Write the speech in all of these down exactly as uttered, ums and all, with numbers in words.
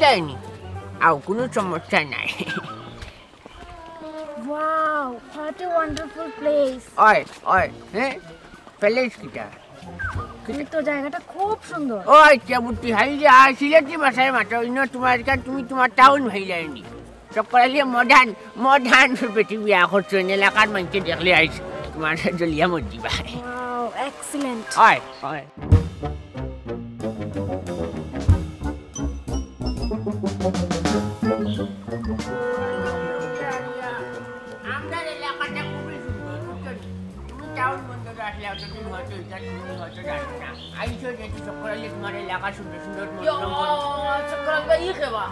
যায়নি। আও, কুনু সমস্যা নাই। Wow, what a wonderful place. অয়, অয়, হে? প্যালেস কিতা? কিন্তু জায়গাটা খুব সুন্দর। ও আচ্ছা, বুঝছি। হাই রে, আর সিলেটি ভাষায় মাতো, ইনো তুমার কান, তুমি তুমার টাউন ভাই যায়নি। চক্কর আলী মডার্ন, মডার্ন বেটি বিয়া করছইন, এলাকার মানষে দেখলে আইস, তুমার জ্বলিয়া মরজিবা। Wow, excellent. অয়, অয়। আমরার এলাকাটা খুবই সুন্দর, বুঝছো নি? তুমি টাউন বন্দরে আসলে অতদিন হয়তো এটা তুমি হয়তো জানো না। আইছো যেহেতু চক্কর আলী তুমার এলাকা সুন্দর সুন্দর মনোরম করে। চক্কর আলী ভাই, ই কেবা?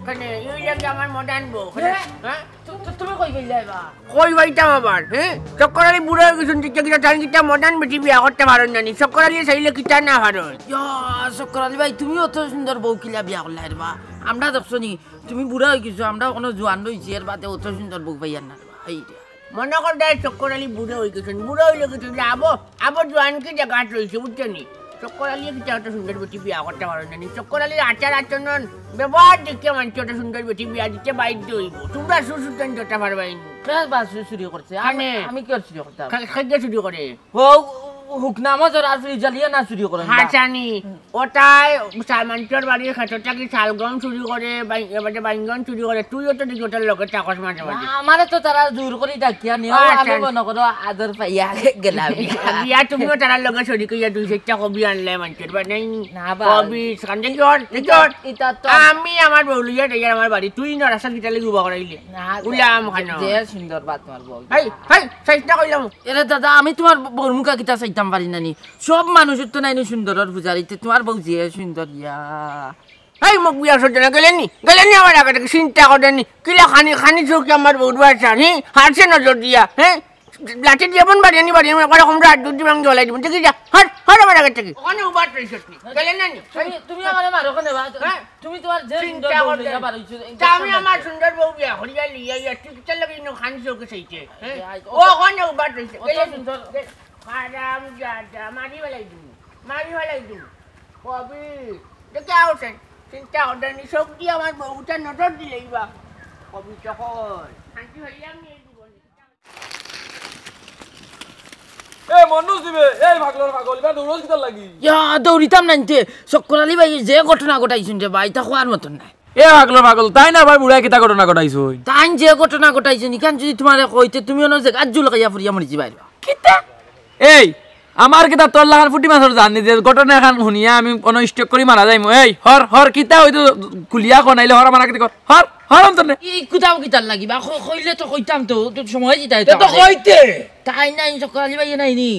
কেনে, ই লাগে আমার মডার্ন বউ, কেনে? হ্যাঁ? হ্যাঁ? তু-, তু-, তুমি কই গেলে বা? কই পাইতাম আবার, হ্যাঁ? চক্কর আলী বুড়া অই গেছইন, কিতা কিতা তাইন কিতা মডার্ন বেটি বিয়া করতা পারইন না নি? চক্কর আলী চাইলে কিতা না পারইন? ইয়া, চক্কর আলী ভাই, তুমি অত সুন্দর বউ কিলা বিয়া করলায় রে বা? আমরা দেখছো নি, তুমি বুড়া অই গেছো, আমরা অখনো জোয়ান রইছি, এর বাদে অত সুন্দর বউ পাইয়ার না রে বা। এই রে। মনো কররায় চক্কর আলী বুড়া অই গেছইন, বুড়া অইলে কিতা অইছে, আবো, আবো জোয়ান কি জাগাত রইছে, বুঝছো নি? চক্কর আলীয়ে কিতা অত সুন্দর বেটি বিয়া করতা পারইন না নি? চক্কর আলীর আচার আচরণ, ব্যবহার দেখিয়া মানষে অত সুন্দর বেটি বিয়া দিতে বাধ্য অইবো। তুমরা সুসুতন দিতা পারবায় নি। কে বা চু-, চুরি করছে? আমি, কেনে? আমি কিওর চুরি করতাম? কে, কে চুরি করে? ও, হুকনা মজর আর ফ্রিজ জ্বালিয়ে না চুরি করেন বা? হাছানি, ওটায় সা-, মানষর বাড়ির খেত থাকি শালগম চুরি করে, বাই-, এবারে বাইঙ্গন চুরি করে, তুইও তো দেখি ওটার লগে থাকস মাঝে মাঝে। না, আমারে তো তারা জোর করি ডাকিয়া নিও, আমি হাছানি। মনো করো আদর পাইয়া গেলাম। গিয়া তুমিও তারার লগে শরিক অইয়া দুই চাইরটা কবি আনলে মানষর বাড়ি নাই নি। না বা। কবি, কান্দে কি অর? ইটা, ইটা তো আমি আমার বউ লইয়া যাই আমার বাড়ি, তুই না রাস্তাত কিতা লাগি উবা করাইলে? না, উলাম যে, খানো। যে সুন্দর বা তোমার বউ। হেই, হেই, চাইস না কইলাম। এরে দাদা, আমি তোমার বউর মুখা কিতা চাইতাম পারি না নি? সব মানুষর তো নাইনি সুন্দরর পূজারি, তে তোমার বউ যে সুন্দর ইয়া। হেই, মুখ বিয়া সজ্জনা গেলে নি? গেলে নি আমার আগে থাকি চিন্তা করে নি? কিলা খানি, খানি চউখে আমার বউর বাচ্চা, হি? হারছে নজর দিয়া, হে? লাঠি দিয়া বন বাড়ি আনি, বাড়ি আনি, একবারে কমরা আর দুধ দিবাং জ্বলাই দিবো। দেখি যা, হর, হর আমার আগে থাকি। ওখানে উবাত রইছত নি? গেলে না নি? তুমি, তুমি আমারে মারো কেনে বা? হ্যাঁ? তুমি তোমার যে সুন্দর চিন্তা বউ করতে। লইয়া বার অইছো, এই তা আমি দেখো না। আমার সুন্দর বউ বিয়া করিয়া লিয়া ইয়া, তুই কিতার লাগি ইনো খান চউখে চাইতে, হ্যাঁ? এই, আই, ও ওখানে উবাত রইছে। অত গেলে সুন্দর। গে-, হারাম জাদা, মারি ফালাই দিমু, মারি ফালাই দিমু। কবি, দেখে আউছেন, চিন্তা করতে নি, চউখ দিয়া আমার বউটা নজর দিলে ইবা। কবি তখন শান্তি হইলাম নি এই জীবনে। এ মনুষ দিবে, এই পাগলর পাগল, ইবা দৌড়স কিতার লাগি? ইয়া, দৌড়িতাম নাইনতে, চক্কর আলী ভাই যে ঘটনা ঘটাইছইন রে ভাই, তা কওয়ার মতন নায়। এ পাগলর পাগল, তাইন আবার বুড়ায় কিতা ঘটনা ঘটাইছইন? তাইন যে ঘটনা ঘটাইছইন, ইখান যদি তোমারে কইতে, তুমি অনো জাগাত জুল খাইয়া ফুরিয়া মরি যাইবায় রে বা। কিতা? এই, আমার কিতা তোর লাখান ফুটি মাছর জান নি যে ঘটনা এখান হুনিয়া আমি অনো stroke করি মারা যাইমু। এই, হর, হর, কিতা অইতো খুলিয়া ক নাইলে হর আমার আগে কর। হর, হর অন্তর নে। ই কুতাও কিতার লাগি বা? ক-, কইলে তো কইতাম তো, তো সময় দিতায় তে তো তো আমারে। কইতে। তাইন নাইন চক্কর আলী ভাইয়ে নাইনি।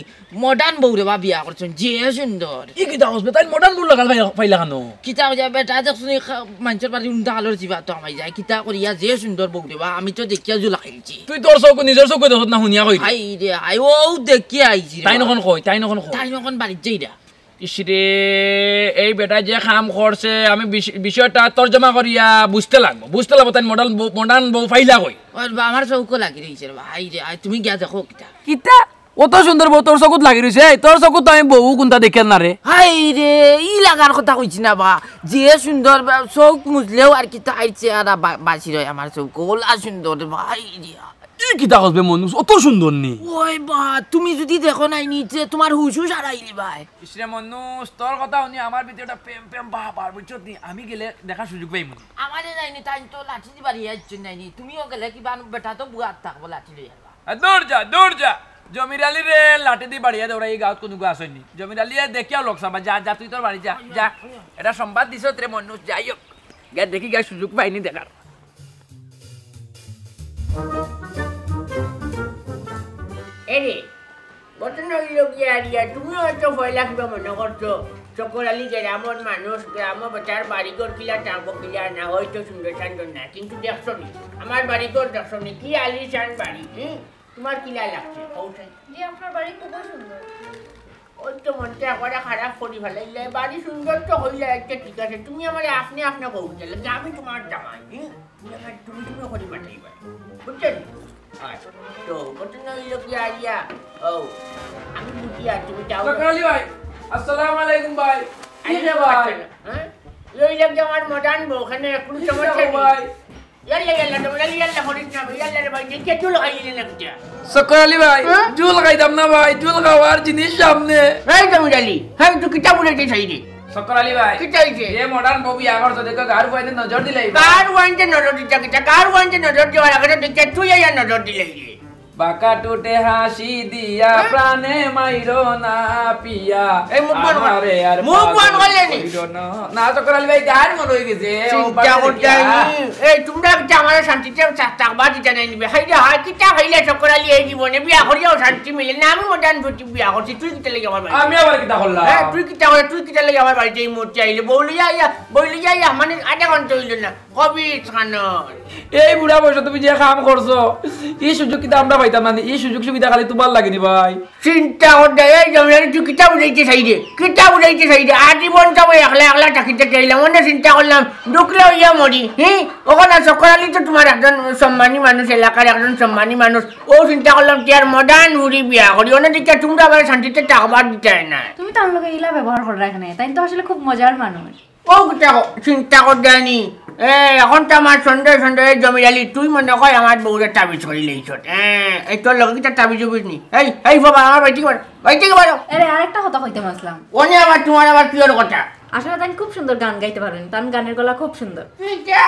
Modern বউ রে বা বিয়া করছইন, যে সুন্দর। ই কিতা কস বে? তাইন modern বউ লাখান পাইলা, পাইলা কেনে? কিতা কইয়া বেটা দেখছনি খা-, মানষর বাড়ি উন্দা কালর জিবা তো হামাই যায়। কিতা করিয়া যে সুন্দর বউ রে বা, আমি তো দেখিয়া জুল খাইলছি। তুই তোর চউখ, নিজর চউখে দেখছত না হুনিয়া কইরে? হায় রে হায়, অউ দেখিয়া আইছি রে বা। তাইন অখন কই, তাইন অখন কই। তাইন অখন বাড়িত যাইরা। ইস রে, এই বেটায় যে কাম করছে, আমি বিষ-, বিষয়টা তর্জমা করিয়া বুঝতে লাগবো, বুঝতে লাগবো, তাইন modern বউ, modern বউ পাইলা কই? ওর বা-, আমার চউখো লাগি রইছে রে বা, হায় রে হায়, তুমি গিয়া দেখো কিতা। কিতা? অত সুন্দর বউ তোর চউখত লাগি রইছে, এই তোর চউখত তো আমি বউ কুনটা দেখিয়ার না রে। হায় রে, ই লাগার কথা কইছি না বা, যে সুন্দর বা, চউখ মুজলেও আর কিতা আইছে আর বা-, বাসি রয় আমার চউখ, অলা সুন্দর রে বা, হায় রে। ই কিতা কস বে মনুষ, অত সুন্দর নি? ওই বা, তুমি যদি দেখো নাইনি, তে তোমার হুশ হুশ হারাইলিবায়। ইস রে মনুষ, তোর কথা হুনি আমার ভিতরে একটা প্রেম প্রেম ভাব আর বুঝছত নি, আমি গেলে দেখার সুযোগ পাইমু নি। আমারে নাইনি, তাইন তো লাঠি দি বাড়িয়া আইছইন নাইনি, তুমিও গেলে কিবা বেটা তো বুয়াত থাকবো লাঠি লইয়া। আ, দূর যা, দূর যা। জমির আলীরে লাঠি দি বাড়িয়া দেওরা ই গাঁওত কুনুগু আছইন নি। জমির আলীয়ে দেখিয়াও লোক চাবা, যা, যা, তুই তোর বাড়ি যা, যা। এটা সংবাদ দিছত রে মনুষ, যাই হোক। গিয়া দেখি গিয়া সুযোগ পাইনি দেখার। এরে, ঘটনা অইলো গিয়া আরিয়া, তুমি হয়তো পয়লা কিবা মনো করছো, চক্কর আলী গ্রামর মানুষ, গ্রামো বেটার বাড়িঘর কিলা থাকবো কিলা না, হয়তো সুন্দর সান্দর না, কিন্তু দেখছো নি, আমার বাড়িঘর দেখছো নি, কি আলিশান বাড়ি, হুম? তোমার কিলা লাগছে? কও চাই। জি, আপনার বাড়ি খুবই সুন্দর। ওই তো মনটা একবারে খারাপ করি ফালাইলে। বাড়ি সুন্দর তো হইলে একটা ঠিক আছে, তুমি আমারে আপনে আপনে কও যে আমি তোমার জামাই, হুম? তুমি আমারে তুমি তুমি করি পাঠাইবা, বুঝছো নি? আচ্ছা, তো ঘটনা অইলো কি আইয়া, ও, আমি বুঝি আর তুমি যাও। চক্কর আলী ভাই, আসসালামু আলাইকুম ভাই। কি আরে রে ভাই? বাচ্চা না, হ্যাঁ? এই লাগি আমার মডার্ন বউ, ওখানে কোনো সমস্যা নেই। ভাই। ইয়াল্লা, ইয়াল্লা, তোমরা ইয়াল্লা করিস না, ইয়াল্লা রে ভাই, দেখে চুল খাইলে না কিতা? চক্কর আলী ভাই, হ্যাঁ? চুল খাইতাম না ভাই, চুল খাওয়ার জিনিস সামনে। এই জমির আলী, হ্যাঁ, তুই কিতা বুঝাইতে চাইরে? চক্কর আলী ভাই, কিতা হইছে? এ মডার্ন বউ বিয়া করছো, দেখো, গার ওয়াইনে নজর দিলাই ভাই। গার ওয়াইনে নজর দিতা কিতা? গার ওয়াইনে নজর দেওয়ার আগে তো দেখে তুই আইয়া নজর দিলাই রে। বাঁকা টুটে হাসি দিয়া হ্যাঁ? প্রাণে মাইরো না পিয়া। এই মুখ বন্ধ কর। আমারে আর মুখ বন্ধ পাগল করলে নি? কইরো না। না, চক্কর আলী ভাই, গান মনে হয়ে গেছে। ও চিন্তা বাড়িতে করতে গিয়া। হয়নি। এই, তোমরা কিতা আমারে শান্তিতে চা-, থাকবার দিতা নাই নিবে? হাই রে হাই, কিতা খাইলে চক্কর আলী এই জীবনে? বিয়া করিয়াও শান্তি মিলে না। আমি মডার্ন ফুটি বিয়া করছি, তুই কিতা লাগি আমার বাড়িত? আমি আবার কিতা করলাম? হ্যাঁ, তুই কিতা করে, তুই কিতা লাগি আমার বাড়িত এই মুহূর্তে আইলে? বউ লইয়া আইয়া, বউ লইয়া আইয়া, মানে আধা ঘন্টা হইল না। কবি খান। এই বুড়া বয়সে তুমি যে কাম করছো, এই সুযোগ কিতা আমরা পাইতাম না নি? এই সুযোগ সুবিধা খালি তোমার লাগেনি ভাই। চিন্তা করতে, এই জমিদারি তুই কিতা বুঝাইতে চাইরে? কিতা বুঝাইতে চাইরে? আজীবন তো আমি একলা একলা থাকিতে চাইলাম, অনে চিন্তা করলাম, দুখলে হইয়া মরি, হি? ওখানে চক্কর আলী তো তোমার একজন সম্মানী মানুষ, এলাকার একজন সম্মানী মানুষ। ও চিন্তা করলাম, কি আর মডার্ন বুড়ি বিয়া করি, অনে দেখিয়া তোমরা আবার শান্তিতে থাকবার দিতে না। তুমি তার লগে ইলা ব্যবহার কররা কেনে? তাই তো আসলে খুব মজার মানুষ। ও কিতা ক-, চিন্তা কর দেয়নি। এ, এখন তো আমার সন্দেহ সন্দেহ, এই জমির আলী, তুই মনে কয় আমার বউরে তাবিজ করি লইছত। এ, এই তোর লগে কিতা তাবিজ উবিজ নি? এই, এই বাবা, আমার বাড়িত কি বার? বাড়িত কি বার? আরে, আরেকটা কথা কইতাম আসলাম। অনে আবার তোমার আবার কি ওর কথা? আসলে তাই খুব সুন্দর গান গাইতে পারেন, তার গানের গলা খুব সুন্দর। চিন্তা,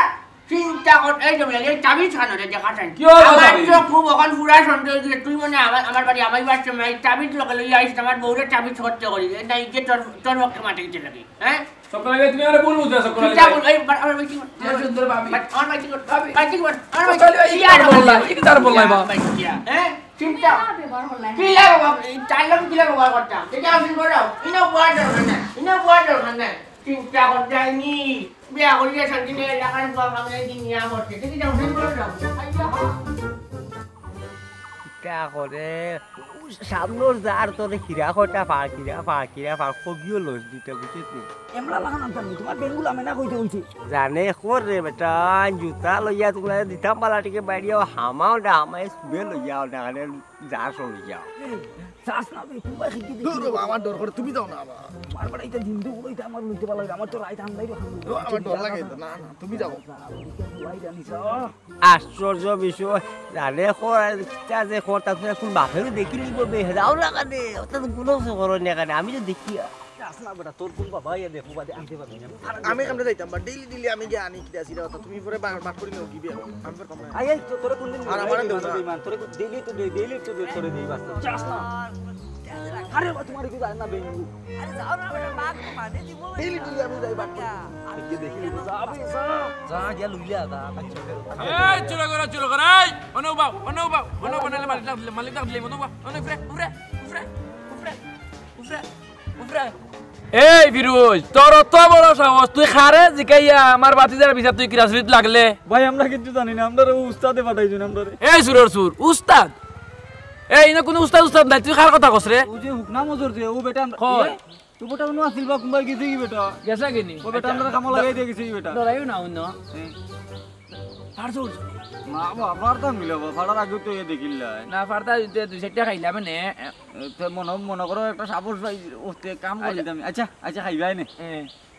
চিন্তা কর, এই জমির আলী, এই তাবিজ খানো রে, দেখা চাই। কি হলো আমার তাবিজ? তো খুব ওখান পুরা সন্দেহ হয়ে গেছে, তুই মনে হয় আমার, আমার বাড়ি আমার বাড়ির সময় এই তাবিজ লগে লইয়া আইস, আমার বউরে তাবিজ করতে করি। এ, না, এই যে তোর, তোর পক্ষে মাঠে গেছে লাগে, হ্যাঁ? চক্কর আলী ভাই, তুমি আমারে ভুল বুঝছো, চক্কর আলী কিতা ভাই। বল-, এই, বা-, আমার ভাই কি বল-, আমার সুন্দর ভাবি। বা-, আমার ভাই কি বল-, আমার ভাই চক্কর আলী ভাই, কি আর বললাই, কি আর বললাই, বা? ভাই কি আর, হ্যাঁ? চিন্তা। কিলা ব্যবহার করলাই? কিলা ব্যবহার, এই চার লাখ কিলা ব্যবহার করতাম? এটা আসল করো। ইনো বুয়ার দরকার নাই, ইনো বুয়ার দরকার নাই। চিন্তা করতে হয়নি। বিয়া করিয়া শান্তি নেই, এলাকার বুয়া কামড়ে দিন নিয়া করতে। দেখি যাও, সেই করে যাও। আইয়া হা। কিতা করে? সামনর যার তোরে হীরা কটা পার, হীরা পার, হীরা পার, কবিও লস দিতে বুঝছিস নি? এমলা লাগান আনতাম নি, তোমার বেঙ্গুল আমি না কইতে কইছি। জানে কর রে বেটা, জুতা লইয়া তোমরা দিতাম বালা টিকে বাইরিয়া হামাও না, হামাই সুবে লইয়া না, আরে যা চলি যাও। এ, যাস না বে, তুমি ভাই খেতে দূর দেখি বাবা, আমার ডর করে, তুমি যাও না বাবা। আমার বেটা এটা দিন দুপুর হইতে আমার লইতে পারলাম, আমার তো রাইত আন্দাই রকম। ও, আমার ডর লাগে তো, না, না, তুমি যাও। ভাই জানিস, ও। আশ্চর্য বিষয়, জানে কর, কিতা যে কর, তা তুমি এখন বাপেরও দেখি নিব বে, যাও না কানে, অত তো কোনো কিছু করো না কানে, আমি তো দেখি। আস না বেটা, তোর কোন বাবা ইয়া দেখো বাদে আনতে পারবি না। আমি কামড়ে যাইতাম, বা ডেইলি ডেইলি আমি গিয়ে আনি, কিতা আসি রে, অত তুমি পরে বার, বার করি নিও, কি বে, আমি পরে কম না। আই, আই, তো, তোরে কোন দিন আর আমারে দেও না। বেইমান, তোরে কোন ডেইলি তো দে, ডেইলি তো দে, তোরে দেই বাস। যাস না। আরে বা তোমার কি জানে না বেইমান। আরে যাও না বেটা, বাঘ তো মানে দিব। ডেইলি ডেইলি আমি যাই বাঘ। আজকে দেখি, যা বে, যা। যা, গিয়া লইলে আদা, কাজ চলবে। এই, চুরো করো, চুরো করো, এই! অনো বাও, অনো বাও, অনো বাও, নাইলে মালিক ডাক দিলে, মালিক ডাক দিলে, অনো বাও, অনো উপরে, উপরে, উপরে, উপরে, উপরে, উপরে। এই ফিরোজ, তোর অত বড় সাহস, তুই কারে জিকাইয়া আমার ভাতিজার বিচার তুই কিরাসুরিত লাগলে? ভাই, আমরা কিচ্ছু জানি না, আমরা ও উস্তাদে পাঠাইছইন আমরারে। এই চুরর চুর, উস্তাদ? এই, ইনো কোনো উস্তাদ উস্তাদ নাই, তুই কার কথা কস রে? ও যে হুকনা মজুর যে, ও বেটা আমরা কই? এ? তো বেটা অনো আছিল বা, কুনবায় গেছে কি বেটা? গেছে কি নি? ও বেটা, আচ্ছা। আমরা কামো লাগাই দিয়া গেছে কি বেটা? ডরাইও না অন্য। এ। ফাড়ছো উঠছো? না বা, ফাড়তাম গিলা বা, ফাড়ার আগে তো এ দেখিলাই। না, ফাড়তা দুই চাইরটা খাইলা মানে, এ, তো মনো, মনো করো একটা সাপোর্ট পাই, উঠতে কাম করি আচ্ছা। দিতাম। আচ্ছা, আচ্ছা, খাইবায় নে। এ।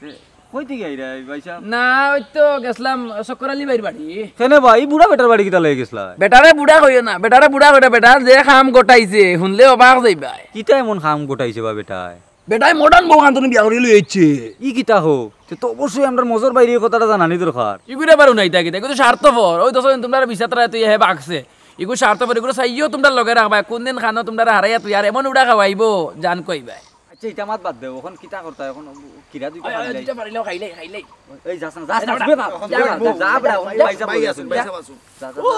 এ, কই থাকি আইরা ভাই সাহেব? না, ওই তো গেছলাম চক্কর আলী ভাইর বাড়ি। কেনে বা, ই বুড়া বেটার বাড়ি কিতা লাগি গেছলা? বেটারে বুড়া কইও না, বেটারে বুড়া কইও না, বেটার যে কাম গটাইছে, হুনলে অবাক যাইবায়। কিতা এমন কাম গটাইছে বা বেটায়? বেটায় মডার্ন বউ আনতনে বিয়া করি লই আইছে। ই কিতা হো? তে তো অবশ্যই আমরার মজর ভাইরে ই কথাটা জানানি দরকার। ইগুরে আবার হুনাইতা কিতা? ইগু তো স্বার্থপর। ওই দেখো, তোমরারে বিছাতরায় থইয়া হে ভাগছে। ইগু স্বার্থপর, ইগুরে চাইও তোমরারে লগে রাখবায়। কোন দিন খানো তোমরারে হারাইয়া থুইয়া আর এমন উড়া খাওয়াইবো, জান কইবায়। আচ্ছা, ইটা মাত বাদ দেও। অখন কিতা করতা? অখন কিরা দুইটা আয়, আয়, খাইলাই। দুইটা পারিলেও খাইলাই, খাইলাই। এই যাস না, যাস না, যা, যা, যা, যা, যা, যা, যা, যা, ভাই, ভাই, ভাই, যা, ভাই, যা, ভাই, যা। ভাই, ভাই, ভাই। ও,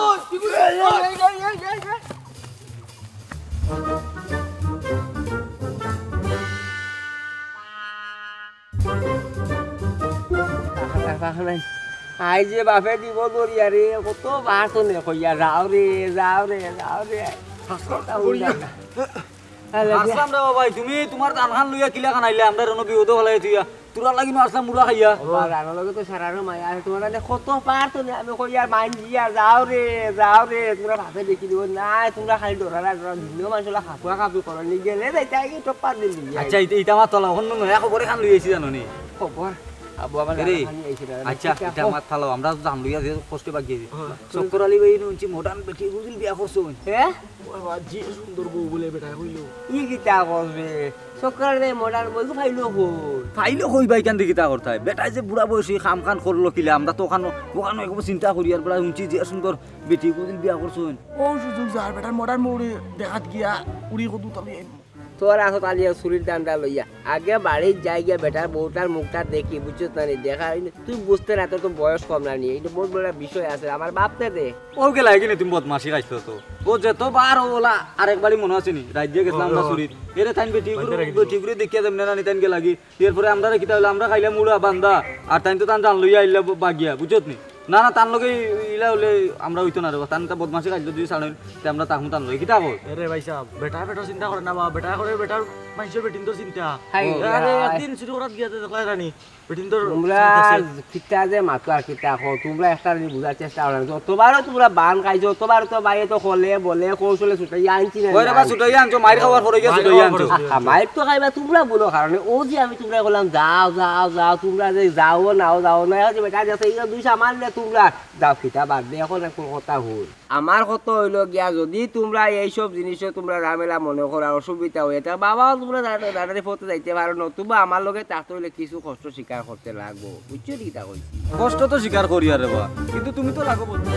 আই যে বাপে দিব দরিয়া রে, কত বার তো নে কইয়া, যাও রে, যাও রে, যাও রে। হাসলাম রে বাবা, তুমি তোমার দান খান লইয়া কিলা খান আইলা, আমরা রনো বিপদো ফেলাই থইয়া। তোরা লাগি নু আসলাম মুরা খাইয়া। বাবা, জানো লগে তো সারারও মায়া আছে, তোমার কাছে কত পার তো না, আমি কই আর মাইন দিয়া, যাও রে, যাও রে, তোমরা ভাবে দেখি দিব না, তোমরা খালি ডরারা ডরা, ভিন্ন মানুষ ওলা খাপুয়া খাপি করো, নি গেলে যাইতে আগে টপ পার দিন দিয়ে। আচ্ছা, ইটা, ইটা আমার তলা, অন্য নয়া খবর এখান লই আইছি জানো নি? খবর? আবু আমার এরে, নানা খানি আইছে না, আচ্ছা, ঠিক আছে। ইটা মাত ফালাও, আমরা জান লইয়া যে কষ্টে বাগিয়ে দিই। হ্যাঁ। চক্কর আলী ভাই, ইনো হুনছি modern বেটি বুঝিল বিয়া করছইন। হ্যাঁ? ও বাবা, যে সুন্দর বউ বলে বেটায় কইলো। ই কিতা করবে? চক্কর আলী ভাই modern বউ পাইলো কই? পাইলো কই ভাই, কেন দেখি তা করতায়? বেটায় যে বুড়া বয়সী কাম খান করলো কিলা, আমরা তো ওখানো, ওখানো একবার চিন্তা করি, আর বেটা হুনছি যে সুন্দর বেটি বুঝিল বিয়া করছইন। ও সুযোগ যার বেটার modern বউরে দেখাত গিয়া উড়ি কদু তবে। তোর আছো তালিয়া চুরির ধান্দা লইয়া। আগে বাড়িত যাই গিয়া বেটার বউটার মুখটা দেখি, বুঝছস না নি? দেখা হয়নি। তুই বুঝতে না, তোর তো বয়স কম না নি। এটা বহুত বড় বিষয় আছে, আমার বাপরে দে। ও গেলা এগিনে তুমি বদমাশি খাইছো তো। ও যেত বার ও ওলা আরেক বাড়ি মনো আছে নি? রাইত দিয়া গেছিলাম আমরা ও, ও। চুরিত। এরে তাইন বেটি গুরু, বাইন্দা রাখি দিবো। বেটি গুরু দেখিয়া দেমনে না নি তাইন গেলাগি। এরপরে আমরা রে কিতা অইলো, আমরা খাইলাম মুড়া বান্দা, আর তাইন তো তান জান লইয়া আইলা ব-, বাগিয়া, বুঝছত নি? না, না, তান লগে ইলা অইলে আমরা অইতো না রে বা, তান একটা বদমাশি কাজ যদি ছাড়েন, তে আমরা তাহমু তান লগে, কিতা কও? এ রে ভাই সাহেব, বেটা বেটা চিন্তা করে না বা, বেটা করে বেটার মাইনষর বেটিন্তর চিন্তা। হাই ও। আরে, হাই। একদিন চুরি করাত গিয়া তো দেখলাই রানি, বেটিন্তর তোমরা চিন্তা আছে। কিতা যে মাতো আর কিতা কও, তোমরা একটা জিনিস বুঝার চেষ্টা করো না। যতবারও তোমরা বান খাইছো, ততবারও তো বাইরে তো খলে বলে কৌশলে ছুটাইয়া আনছি না ওই রে বা, নাই। ছুটাইয়া আনছো, মাইর খাওয়ার পরে গিয়া মাইর ছুটাইয়া খাওয়ার আনছো। পরে। আহা, মাইর তো খাইবা তোমরা বলো কারণে। ও যে আমি তোমরা বললাম, "যাও, যাও, যাও", তোমরা যে যাও নাও, যাও না, ওই যে বেটা গেছে, এই দুই সামান নিয়ে তোমরা যাও, কিতা বাদ দে, এখন এখন কথা হুন। আমার কথা হইলো গিয়া, যদি তোমরা এইসব জিনিসে তোমরা ঝামেলা মনে করো, অসুবিধা হয়, তা বাবাও তোমরা তাড়াতাড়ি পথে যাইতে পারো, নতুবা আমার লগে থাকতে হইলে কিছু কষ্ট স্বীকার করতে লাগবো, বুঝছো নি কিতা কইছি? কষ্ট তো স্বীকার করি আর রে বা, কিন্তু তুমি তো লাগো বলতে।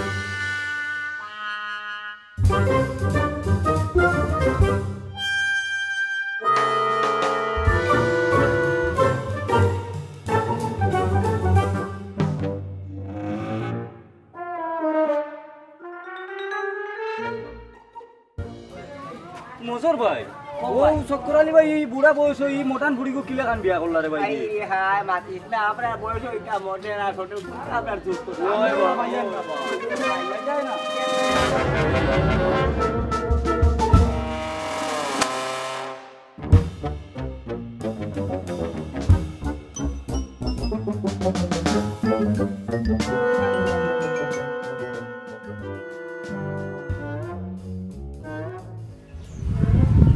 মজর ভাই, ও ও ভাই। চক্কর আলী ভাই, এই বুড়া বয়স, এই মডার্ন বুড়িগু কিলা খান বিয়া করলা রে ভাই? হায় হায়, মাতিস না, আমরা বয়স হইতা মডার্ন আর ছোট, আমরা যুক্ত। ওই বাবা, ওই বাবা।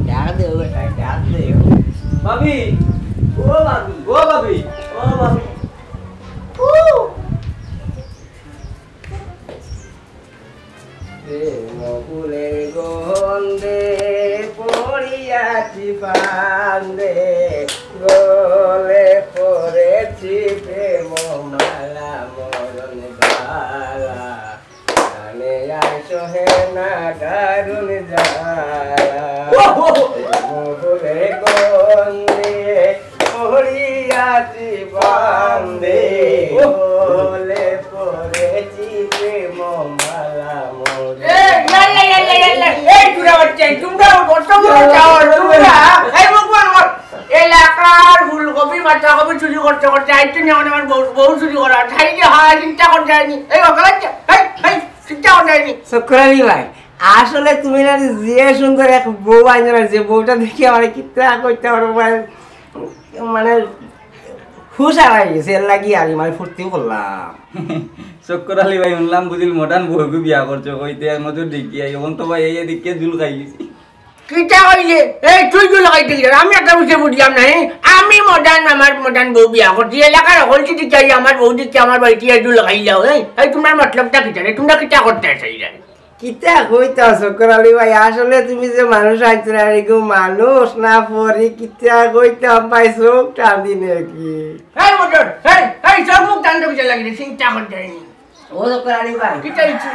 ডাক দে, ও বেটা, ডাক দে। ভাবি! ও ভাবি! ও ভাবি! ও ভাবি! ও! প্রেম ফুলের গন্ধে পড়িয়াছি ফান্দে, গলে পড়েছি প্রেম মালা মরণ বালা। জানে আর সহে না দারুণ জ্বালা। ওহ, ওহ, ওহ। প্রেম ফুলের গন্ধে পড়িয়াছি ফান্দে, ওহ। গলে পড়েছি প্রেম মালা মরণ। এই, ইয়াল্লা, ইয়াল্লা, ইয়াল্লা। এই, তোরা বাচ্চা, তোমরা কত বড় যাও, তোমরা। এই, মুখ বন্ধ কর। এলাকার ফুলকপি, বাঁধাকপি চুরি করতে করতে আইতে নিয়ে আমার বউ, বউ চুরি করা। তাই যে হয়, চিন্তা করতে যায়নি। এই, অকাল আছে। এই, এই, চিন্তা করতে যায়নি। চক্কর আলী ভাই, আসলে তুমি না যে সুন্দর এক বউ আনছো না, যে বউটা দেখি আমার কিতা কইতে পারো ভাই, মানে, হুশ হারাই গেছে, এর লাগি আর মানে ফুর্তি করলাম। চক্কর আলী ভাই, শুনলাম বুঝিল মডার্ন বউগু বিয়া করছো, কইতে আর মতো দেখি আই, এখন তো ভাই এই দিকে জুল খাইলিছি। কিতা কইলে? এই তুই জুল খাইতে গেলে, আমি একটা বুঝে বুঝলাম না, হ্যাঁ? আমি মডার্ন, আমার মডার্ন বউ বিয়া করছি, এলাকার হকল যদি চাই আমার বউ দিকে আমার বাড়িতে জুল খাইলাও, হ্যাঁ? এই তোমার মতলবটা কিতা রে? তোমরা কিতা করতে চাই রে? কিতা কইতাও চক্কর আলী ভাই, আসলে তুমি যে মানুষ আনছো না, এরকম মানুষ না পরি কিতা কইতাম ভাই, চোখ টান দি নাকি? এই মদন, এই, এই চোখ মুখ টান তো কিতা লাগি রে, চিন্তা করতে হয়নি। ও চক্কর আলী ভাই। কিতা হইছে?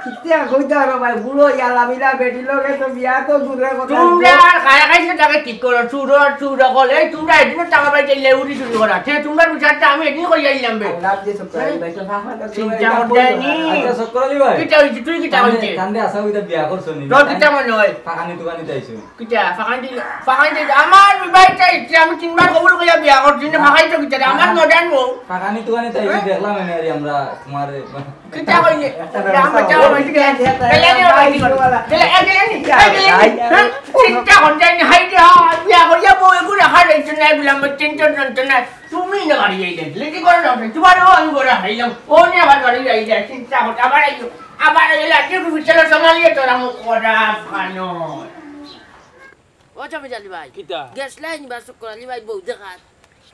কিতা কইতাও রে ভাই, বুড়ো ইয়ালা মিলা বেটি লগে তো বিয়া তো দূরের কথা। তোমরা আর খায়া খাইছো তাকে ঠিক করো, চুরো, চুর হকল, এই তোমরা এদিনও টাকা পাইতে লেউরি চুরি করা, সে তোমরা বিচারটা আমি এদিন কইয়া দিলাম বে। আল্লাহ যে চক্কর আলী ভাই, তো ফাঁকা তো চিন্তা করতে হয়নি। আচ্ছা চক্কর আলী ভাই। কিতা হইছে? তুই কিতা কান্দে, হইছে? কান্দে আশা হইতা বিয়া করছো নি? তোর কিতা মনে হয়? ফাঁকানি তুকানি চাইছো? কিতা? ফাঁকানি দিল? ফাঁকানি দিল? আমার বিবাহিত ইচ্ছা, আমি তিনবার কবুল করিয়া বিয়া করছি, না ফাঁকাই তো কিতা রে? আমার মডার্ন বউ। ফাঁকানি তুকানি চাইছো, হ্যাঁ? দেখলাম এনে আর আমরা তোমার কিতা কইলে? একটা ব্যবস্থা দাম বেচা হবে। হইছে কিতা? গেলে নি, গেলে নি, গেলে নি, গেলে নি। হ্যাঁ? চিন্তা করতে হয়নি, হাই রে, হাই, বিয়া করিয়া বউ এগু রাখা যাইতো না, বিলম্ব চিন্তা যন্ত্রণা। তুমি না বাড়ি যাইলে, লেটি করে দাও, তোমারও আমি করে হাইলাম। ও নিয়ে আবার বাড়ি যাই যায়, চিন্তা করতে, আবার আইও, আবার আইলে আজকে তুমি চলো সামালিয়ে তোরা মুখ করা ফানো। ও জমির আলী ভাই, কিতা? গেছলায় নি বা চক্কর আলী ভাই বউ দেখাত?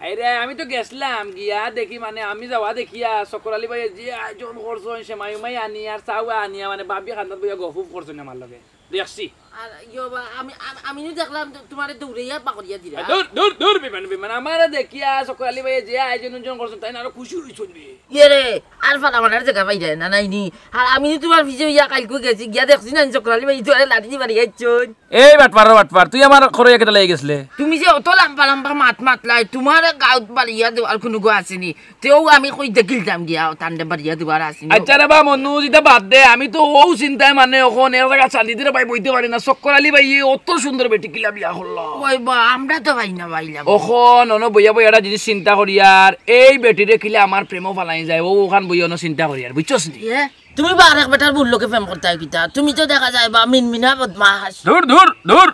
আরে, আমি তো গেছলাম, গিয়া দেখি, মানে, আমি যাওয়া দেখিয়া চক্কর আলী ভাইয়ে যে আয়োজন করছইন, সেমাই উমাই আনিয়া আর চাও আনিয়া, মানে, ভাবি কান্দাত বইয়া গফ উফ করছইন আমার লগে। দেখছি। আর ইয়ো বা, আমি, আমি, আমি নু দেখলাম তো তুমারে দৌড়াইয়া পাকড়িয়া দিরা। দূর, দূর, দূর, বেমান, বেমান। আমারে দেখিয়া চক্কর আলী ভাইয়ে যে আয়োজন উজন করছইন, তাইন আরো খুশি অইছইন বে। ইয়ে রে, আর ফালা মারার জাগা পাইরায় না, নায় নি? আর আমি নু তুমার পিছে অইয়া কাইলকু গেছি, গিয়া দেখছি না, চক্কর আলী ভাইয়ে তুমারে লাঠি দি মারিয়া আইছইন। এই বাটপারর বাটপার, তুই আমার খরইয়া কিতা লাগি গেছলে? তুমি যে অত লাম্বা লাম্বা মাত মাতলায়, তুমারে গাউত বাড়িয়া দেওয়ার কুনু গু আছে নি? তেউ আমি কই দেখিলতাম গিয়া, তানরে বাড়িয়া দেওয়ার আছে নি? আচ্ছা রে বা মনুজ, ইতা বাদ দে, আমি তো অউ চিন্তায় মানে অখন এক জাগাত শান্তিতে রে ভাই বইতে পারি না। চক্কর আলী ভাইয়ে অত সুন্দর বেটি কিলা বিয়া করলো। ওই বা, আমরা তো পাই না পাইলাম। অখন অনো বইয়া বইয়া একটা জিনিস চিন্তা করিয়ার, এই বেটিরে কিলা আমার প্রেমো ফালাই যায়, অউ অখান বইয়া অনো চিন্তা করিয়ার, বুঝছস নি? এ? তুমি বা আরেক বেটার বউর লগে প্রেম করতায় কিতা? তুমি তো দেখা যায় বা মিনমিনা বদমাশ। দূর, দূর, দূর।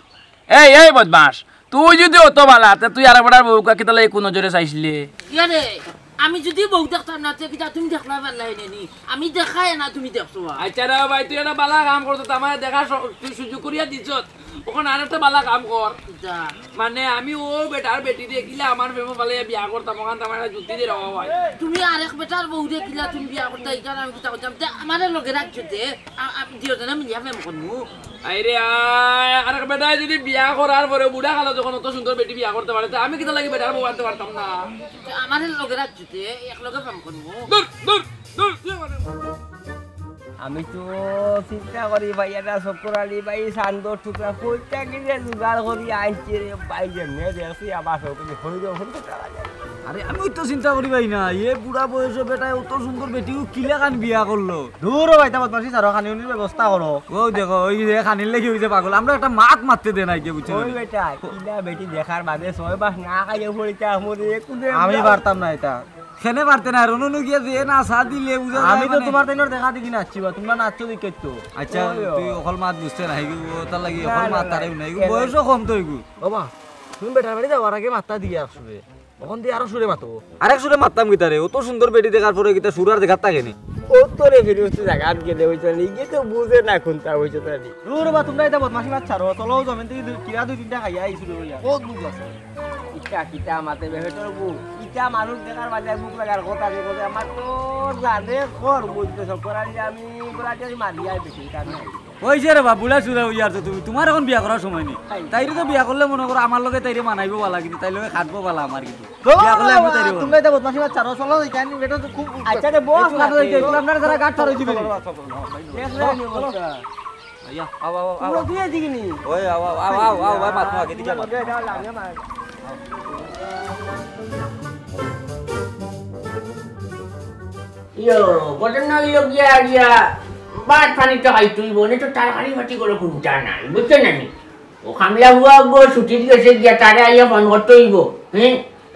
এই, এই বদমাশ, তুই যুদি অত বালা, তে তুই আরেক বেটার বউকা কিতার লাগি কুনজরে চাইছলে? ইয়ারে, আমি যুদি বউ দেখতাম না, তে কিতা তুমি দেখলা পারলায় নি? আমি দেখায় না, তুমি দেখছো বা? আচ্ছা রে ভাই, তুই একটা বালা কাম করছস, আমারে দেখার স-, তুই সুযোগ করিয়া দিছস। অখন আরেকটা বালা কাম কর। কিতা? মানে আমি অউ বেটার বেটিরে কিলা আমার প্রেমো ফালাইয়া বিয়া করতাম, অখান তো আমার একটা যুক্তি দে রে বাবা ভাই। তুমি আরেক বেটার বউরে কিলা তুমি বিয়া করতায়, ইখান আমি কিতা কইতাম? তে আমারে লগে রাখছো তে, আ-, আ-, দুইওজনে মিলিয়া প্রেম করমু। আরে আয়, আরেক বেটায় যুদি বিয়া করার পরে বুড়া কালো যখন অত সুন্দর বেটি বিয়া করতে পারে, তে আমি কিতার লাগি বেটার বউ আনতে পারতাম না? তে আমারে লগে রাখছো তে, এক লগে প্রেম করমু। দূর, দূর, দূর, দূর, দূর। আমি তো চিন্তা করি ভাই, এটা চক্কর আলী ভাই চান্দর টুকরা কইটা কিনে জোগাড় করি আনছে রে ভাই, যেমনে দেখছি আমার চোখে হই রকম তো তারা যায়। আরে, আমি তো চিন্তা করি ভাই না, এ বুড়া বয়সে বেটায় অত সুন্দর বেটিও কিলাখান বিয়া করলো। দূর ও ভাই, তা বদমাশি ছাড়ো, খানি উনির ব্যবস্থা করো। ও দেখো, ওই যে খানির লাগি ওই যে পাগল, আমরা একটা মাত মাততে দেন আগে, বুঝছো ওই নি? বেটা, কিলা বেটি দেখার বাদে ছয় মাস না খাইয়া পড়িতে আমাদের একুলে আমি পারতাম না এটা। খেনে পারতে না, রনুনু গিয়া যে না চা দিলে বুঝা আমি যায় তো মানে। তোমার তাইনর দেখা দেখি নাচছি বা, তোমরা নাচছো দেখি তো। আচ্ছা, ওই ও। তুই অকল মাত বুঝতে না, হেগু, ও তার লাগি না, অকল না, মাত না, তারেও নাই, এগু এ না। বয়সও কম তো এগু। বাবা, তুমি বেটার বাড়ি যাওয়ার আগে মাত্তা দিয়া আসবে। অখন দিয়ে আরো সুরে মাতো। আরেক সুরে মাততাম কিতারে? অত সুন্দর বেটি দেখার পরে কিতা সুর আর দেখার থাকে নি? ও তোরে ফিরে হচ্ছে জায়গা আর গেলে হইতো না, ইগে তো বুঝে না কোনটা হইতো না নি। দূর বা, তোমরা এটা বদমাশি মাত ছাড়ো, চলো জমিন থেকে দুই, কিরা দুই তিনটা খাইয়া আইসু রে ভাইয়া। বহুত বুঝ আছে। ইটা কিতা মাতে বেহেটর বউ? ইটা মানুষ দেখার বাদে মুখ লাগার কথা যে বলে, আমার তো জানে কর বুঝতে সব করার যে আমি বলাতে আমি মারি আই বেশি কার নাই। ওই যে রে বা, বুড়া সুরা হইয়া আর তো তুমি, তোমার এখন বিয়া করার সময় নেই। তাই। তাইরে তো বিয়া করলে মনে করো আমার লগে তাইরে মানাইবো বালা, কিন্তু তাইর লগে খাটবো বালা আমার কিন্তু। বিয়া করলে আমি তাইরে বালা। তোমরা এটা বদমাশি মাত ছাড়ো, চলো, এখানে এটা তো খুব আচ্ছা রে, বস, এই তো না তো এই যে, আছে। আপনারা যারা গাঁট ছাড়ো, দিবেন। চলো, চলো, চলো, চলো। দেখ রে, এই অবস্থা। আইয়া, আও, আও, আও, আও। তোমরা দুই এদিকে নি। ওই, আও, আও, আও, আও, আও, ভাই, মাত, মাত, এদিকে মাত। ইয়ো, ঘটনা হইল গিয়া, গিয়া, ভাত পানি তো খাইতে হইব, নি তো তরকারি পাতি করে কুন্তা নাই, বুঝছো না নি? ও কামলা বুয়া গো ছুটিত গেছে গিয়া, তারে আইয়া ফোন করতে হইব, হ্যাঁ?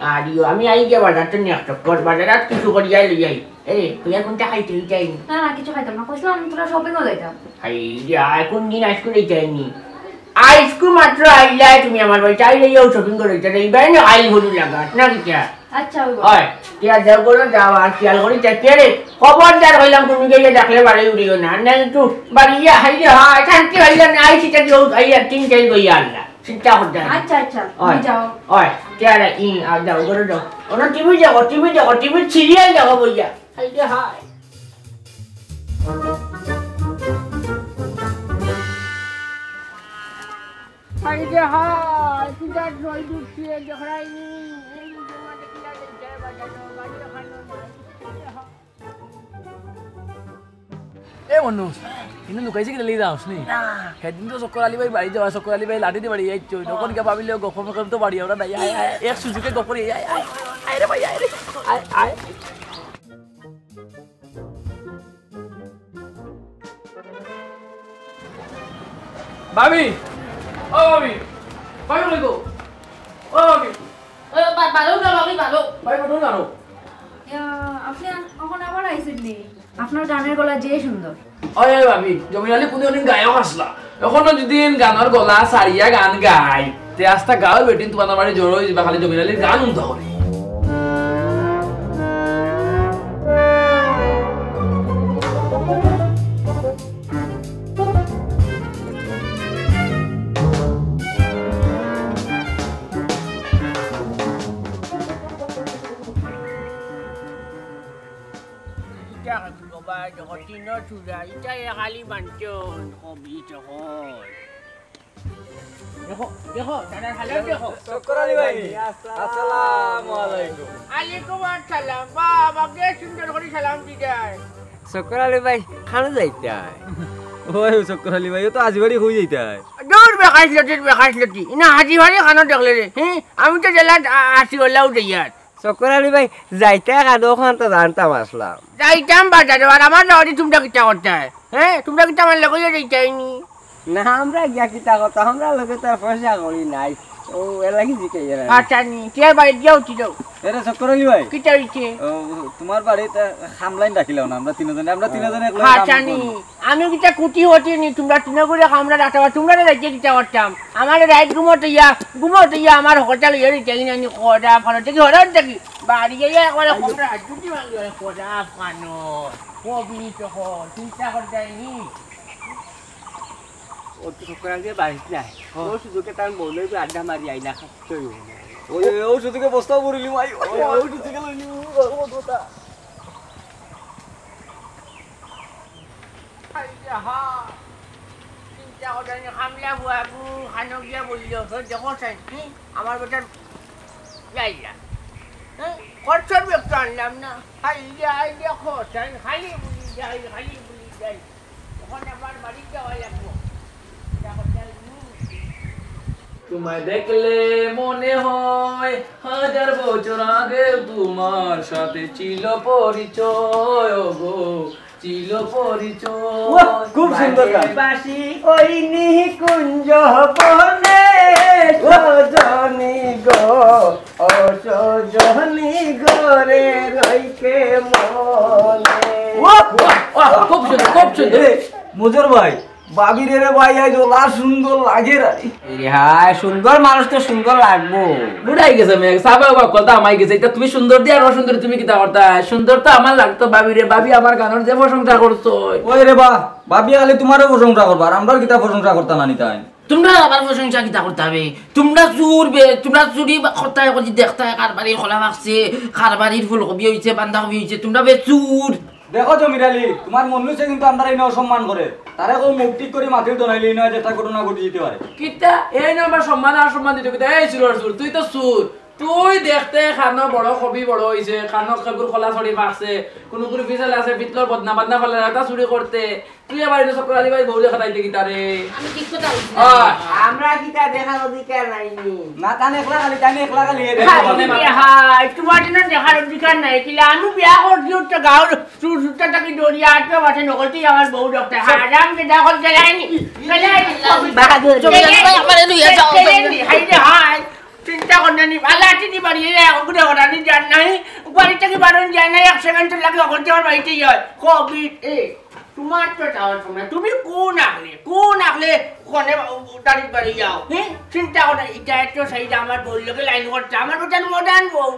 আর ইয়ো, আমি আই গিয়া বাজার তো নিয়ে এক চক্কর, বাজার আর কিছু করিয়া লই আই। এ, তুই আর কুন্তা খাইতে হইতাই নি? না, না, কিছু খাইতাম না। কইছিলাম তোরা shopping-ও যাইতাম। হাই রে, আয় কোন দিন আইসক্রিম লইতে আইনি? আইসক্রিম মাত্র আইলাই তুমি আমার বাড়িতে, আইলে ইয়ো shopping করে দিতে, এই বাইরে আই হলু লাগাত, না কিতা? আচ্ছা, ওই বল। হয়, টিয়া দেও করে যাও, আর খেয়াল করি দেখিও রে। খবরদার কইলাম, তুমি গিয়ে ডাকলে বাড়ি উড়িও না। না একটু বাড়ি গিয়া হাই রে, হয়, শান্তি হইল না, আইসি তা দিও, আইয়া তিন চাইর বইয়া আল্লাহ। চিন্তা করতে হয় না। আচ্ছা, আচ্ছা, তুমি হয়। যাও। হয়, টিয়া রে, ই, আর যাও, করে যাও। ওনা টিভি দেখো, টিভি দেখো, টিভি সিরিয়াল দেখো বইয়া। হাই রে, হয়। হাই রে হায়, কিতা জয় ঢুকছে, দেখরাই নি, এই যে মাঝে কিনা যে জয় বাজানো, গাড়ি ওখানে নাই। এ মনু, ইনো লুকাইছে কিতা লাগি যাওস নি? না। সেদিন তো চক্কর আলী ভাই বাড়ি যাওয়া, চক্কর আলী ভাই লাঠি দি বাড়ি যাইতো, তখন গিয়া ভাবিলে গফ মে করতো বাড়ি, ওরা নাই, আয়, আয়, এক সুযোগে গফ করি, আয়, আয়, আয় রে ভাই, আয় রে, আয়, আয়। ভাবি, ও ভাবি, ভাবি কই গো? ও ভাবি। ও, বা-, বারো না ভাবি, বারো। ভাই, বারো না, বারো। ইয়া, আপনি এখন আবার আইছেন নি? আপনার গানের গলা যে সুন্দর। ওই, ওই ভাবি, জমির আলী কোনদিন গায়ক আসলা। এখনো যদি গানের গলা সারিয়া গান গায়, তে আস্তা গাঁওর বেটিন তোমার বাড়ি জড়ো হয়ে যাবা, খালি জমির আলীর গান শুনতে হবে। দেখো, তিনও চূড়া, ইটা এ খালি বাঞ্চন, কবি তখন। দেখো, দেখো, দাদা, ভালো দেখো। চক্কর আলী ভাই, আসসালামু আলাইকুম। আলাইকুম আসসালাম। বাবা, কে সুন্দর করি সালাম দিতায়। চক্কর আলী ভাই, খানো যাইতায়? ওই চক্কর আলী ভাই, ও তো আজি বাড়ি কই যাইতায়। দূর বেকাশ লতির বেকাশ লতি। ইনা আজি বাড়ি খানো দেখলে রে, হ্যাঁ? আমি তো জেলাত আ-, আছি, ওলাও যাইয়ার। চক্কর আলী ভাই, যাইতায় কানো ওখান তো জানতাম আসলাম। যাইতাম বাজারো, আর আমার যাওয়াদি তুমরা কিতা করতায়? হ্যাঁ, তুমরা কিতা আমার লগে যাইতায় নি? না, আমরা গিয়া কিতা করতাম, আমরা লগে তো আর পয়সা করি নাই। ও, এর লাগি জিকাইয়ার। আচ্ছা নি, তে বাড়ি যাও, কি যাও? এরে চক্কর আলী ভাই। কিতা হইছে? ও, তোমার বাড়িত, আহ, খামলাইন রাখিলাও না, আমরা তিনজনে, আমরা তিনজনে একলগে কাম আচ্ছা নি, করবো। আমি কিতা কুটি হতি নি, তুমরা তিনগুরে খামলা রাখতায়, তুমরা না যাইতে কিতা করতাম? আমার রাইত ঘুমোতে ইয়া, ঘুমোতে ইয়া আমার হকলতা লইয়া দিতে ইনা নি খোদা ফানো, দেখি হরান দেখি। বাড়ি গিয়া একবারে খোদা হাত দুটি ভাঙি হয়, খোদা ফানো। কবি তখন, চিন্তা করতায় নি। ও তো চক্কর আলী বাড়িত নাই। ও সুযোগে তার বউ লইবে আড্ডা মারি আইলা খাচ্ছই। ওই, ওই, ও সুযোগে বস্তাও ভরিলি মাই। ওই, ও সুযোগে লইলি, ও, ও, ও, ও। আরে হা, চিন্তা করতায় নি, খামলা বুয়া গু, খানো গিয়া বলল, "হে, দেখো চাই, হুম, আমার বেটার যাইলা। হ্যাঁ, খরচর ব্যাগ তো আনলাম না। হাই রে, হাই রে, খরচ, আমি খালি বুলি যাই, খালি বুলি যাই।" ওখানে আবার বাড়ি যাওয়া লাগবো। চিন্তা করতায় নি। তোমায় দেখলে মনে হয় হাজার বছর আগে তোমার সাথে ছিল পরিচয়, ও গো, ছিল পরিচয়। বাহ, খুব সুন্দর গান। বাঁশি ওই নিকুঞ্জ বনে, বাহ। সজনী গো, ও সজনী গো রে, রইকে মনে। বাহ, বাহ, বাহ, খুব সুন্দর, খুব সুন্দর। এ, মজর ভাই, ভাবিরে রে ভাই, আইজ ওলা সুন্দর লাগে রে। এরে হায়, সুন্দর মানুষ তো সুন্দর লাগবো। বুড়াই গেছে মেয়ে, সাবা বাবা কথা আমাই গেছে। এটা তুমি সুন্দর দিয়া আর অসুন্দর তুমি কিতা করতায়? সুন্দর তো আমার লাগতো ভাবিরে, ভাবি আমার গানর যে প্রশংসা করছো। ওই রে বা, ভাবি খালি তোমারও প্রশংসা করবা, আর আমরার কিতা প্রশংসা করতা না নিতাই? তোমরা আমার প্রশংসা কিতা করতা বে? তোমরা চুর বে, তোমরা চুরি করতায়, করি দেখতায়, কার বাড়ির কলা পাকছে, কার বাড়ির ফুলকপি হইছে, বান্ধাকপি হইছে, তোমরা বে চুর। দেখো জমির আলী, তোমার মন্নু সে কিন্তু আমরারে ইনো অসম্মান করে। তারে কও মুখ ঠিক করি মাতিল তো, নাইলে ইনো যে একটা ঘটনা ঘটি দিতে পারে। কিতা? এই না আমার সম্মান আর সম্মান দিতে কিতা? এই চুরর চুর, তুই তো চুর। তুই দেখতে খানো বড় কবি বড় হইছে, খানো কেগুর কলা ছড়ি পাকছে, কুনুগুর ফিসল আছে, ফিতলর বদনা বাদনা ফালা রাতা চুরি করতে। তুই আবার ইনো চক্কর আলী ভাই বউরে খাতাইতে কিতা রে? আমি ঠিক কথা কইছি। আহ। আমরা কিতা দেখার অধিকার নাই নি? না, তান একলা খালি, তান একলা খালি, এ দেখো। হায় রে হায়, তোমার জন্য দেখার অধিকার নাই। কিলা আমি বিয়া করছি, উঠতে গাঁর চুর চুরটা থাকি দৌড়িয়া আটকে বাসে নকলতেই আমার বউ ডক্টর। হারাম যে দখল চালায়নি, চালায়নি। বাহাদুর, জমিদার ভাই, আমারে লইয়া যাও। চালায়নি, হায় রে হায়। চিন্তা করলে নি, ভালা চিনি বাড়িয়ে যায়, ওগুলো ওরা নি জান নাই। বাড়ি থাকি বারণ যায় নাই, এক সেকেন্ড লাগে ওখান আমার বাড়িতেই হয়। কোভিড, এ। তোমার তো যাওয়ার সময়, তুমি কোন আগলে, কোন আগলে ওখানে তারিখ বাড়ি যাও, হ্যাঁ? চিন্তা করে, এটা একটু সেই যে আমার বউর লগে লাইন করছে, আমার বেটার মডার্ন বউ।